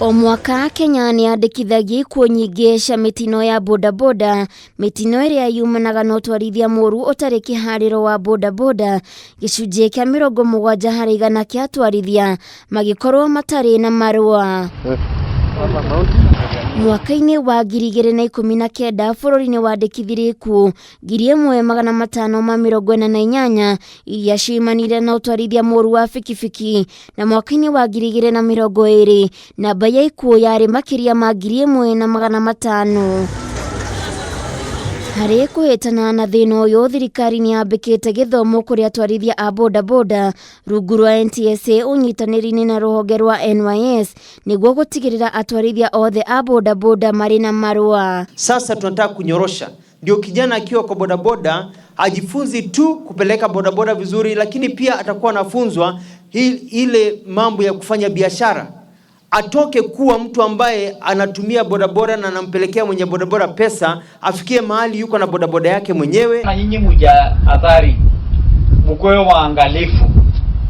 O mwaka Kenya nĩ yandĩkithagia ikuũ nyingĩ cia mĩtino ya bodaboda, mĩtino ĩrĩa yumanaga na ũtwarithia mũru ũtarĩ kĩharĩro wa bodaboda, gĩcunjĩ kĩa 70% kĩa atwarithia magĩkorwo matarĩ na marũa. Mwaka-inĩ wa 2019 bũrũri nĩ wandĩkithirie ikuũ 1548 iria ciumanire na ũtwarithia mũru wa bikibiki, na mwaka-inĩ wa 2020 namba ya ikuũ yarĩ makĩria ma 1500. Harĩ kũhĩtana na thĩna ũyũ, thirikari nĩ yambĩkĩte gĩthomo kũrĩ atwarithia a bodaboda rungu rwa NTSA ũnyitanĩri-inĩ na rũhonge rwa NYS nĩguo gũtigĩrĩra atwarithia othe a bodaboda marĩ na marũa. Sasa tunataka kunyorosha, ndio kijana akiwa kwa bodaboda ajifunzi tu kupeleka bodaboda vizuri, lakini pia atakuwa anafunzwa ile mambo ya kufanya biashara. Atoke kuwa mtu ambaye anatumia bodaboda na anampelekea mwenye bodaboda pesa, afikie mahali yuko na bodaboda yake mwenyewe. Na nyinyi mujahadhari, mkuwe waangalifu.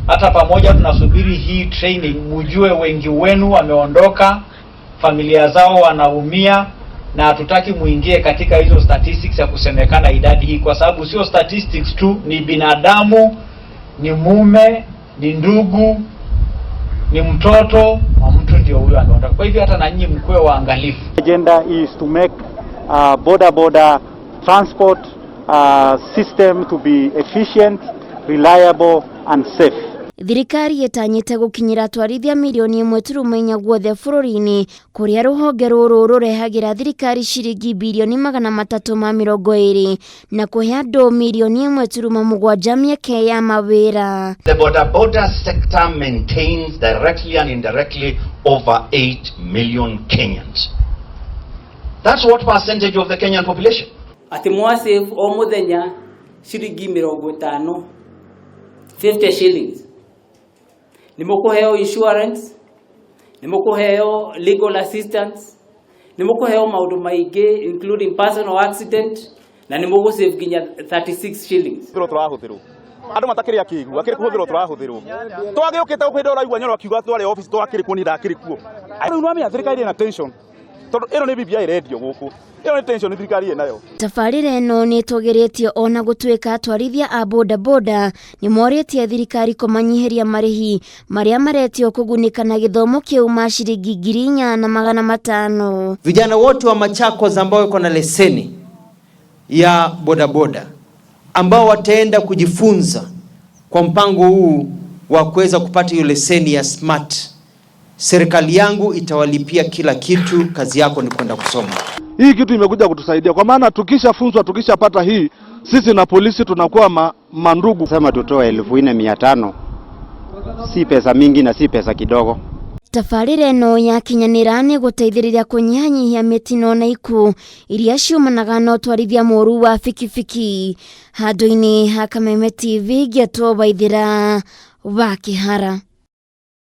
Hata pamoja tunasubiri hii training, mujue wengi wenu wameondoka, familia zao wanaumia, na hatutaki muingie katika hizo statistics ya kusemekana idadi hii, kwa sababu sio statistics tu, ni binadamu, ni mume, ni ndugu, ni mtoto wa mtu ndio huyo ameondoka. Kwa hivyo hata na nyinyi mkuwe waangalifu. Agenda is to make boda boda transport system to be efficient, reliable and safe. Thirikari ĩtanyĩte gũkinyĩra atwarithia 1.4 mirioni guothe bũrũri-inĩ, kũrĩa rũhonge rũrũ rũrehagĩra thirikari ciringi 320 birioni na kũhe andũ 1.7 mirioni mĩeke ya mawĩra. The boda boda sector maintains directly and indirectly over 8 million Kenyans. That's what percentage of the Kenyan population? Atĩ mwa save o mũthenya ciringi 50, 50 shillings, nĩ mũkũheo insurance, nĩ mũkũheo legal assistance, nĩ mũkũheo maũndũ maingĩ including personal accident, na nĩ mũgũ save nginya 36 shillings. Hũthĩrwo tũrahũthĩrwo andũ matakĩrĩ akĩgu akĩrĩ kũhũthĩrwo tũrahũthĩrwo twagĩũkĩte gũkũ hĩndĩ ũraigua Nyoro akiuga twarĩ office twakĩrĩ kuo niĩ ndakĩrĩ kuo. Rĩu nĩwamenya thirikari ĩna tension tondũ ĩno nĩ BBI ĩrendio gũkũ, ĩyo nĩ tension thirikari ĩnayo. Tabarĩra ĩno nĩ ĩtũgĩrĩtio ona gũtuĩka atwarithia a bodaboda nĩ morĩtie thirikari kũmanyihĩria marĩhi marĩa maretio kũgunĩka na gĩthomo kĩu ma ciringi 4,500. Vijana wote wa Machakos ambao wako na leseni ya bodaboda ambao wataenda kujifunza kwa mpango huu wa kuweza kupata hiyo leseni ya smart, serikali yangu itawalipia kila kitu. Kazi yako ni kwenda kusoma. Hii kitu imekuja kutusaidia kwa maana tukishafunzwa, tukishapata hii, sisi na polisi tunakuwa mandugu. Sema tutoe 4,500, si pesa mingi na si pesa kidogo. Tabarĩra ĩno yakinyanĩra nĩ gũteithĩrĩria kũnyihanyihia mĩtino na ikuũ iria ciumanaga na ũtwarithia mũru wa bikibiki. Handũ-inĩ ha Kameme TV, ngĩetwo Waithĩra wa Kĩhara.